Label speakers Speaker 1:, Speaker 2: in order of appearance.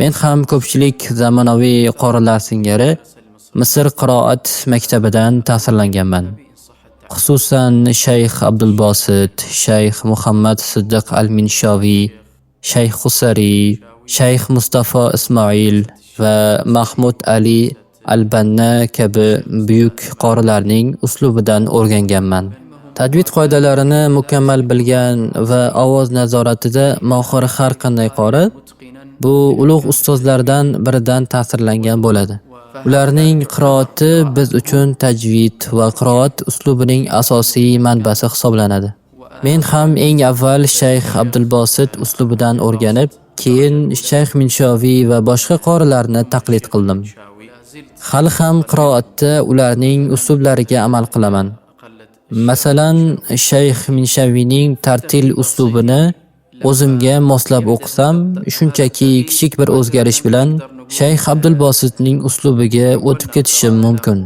Speaker 1: Men ham ko'pchilik zamonaviy qorilar singari Misr qiroat maktabidan ta'sirlanganman. Xususan, Shayx Abdulbosit, Shayx Muhammad Siddiq al-Minshoviy, Shayx Husariy, Shayx Mustafo Ismoil va Mahmud Ali al-Banna kabi buyuk qorilarning uslubidan o'rganganman. Tajvid qoidalarini mukammal bilgan va ovoz nazoratida mohir har qanday qori bu ulug' ustozlardan biridan ta'sirlangan bo'ladi. Ularning qiroati biz uchun tajvid va qiroat uslubining asosiy manbasi hisoblanadi. Men ham eng avval Shayx Abdulbosit uslubidan o'rganib, keyin Shayx Minshoviy va boshqa qorilarni taqlid qildim. Hali ham qiroatda ularning uslublariga amal qilaman. Masalan, Shayx Minshaviyning tartil uslubini o'zimga moslab o'qisam, shunchaki kichik bir o'zgarish bilan Shayx Abdulbositning uslubiga o'tib ketishim mumkin.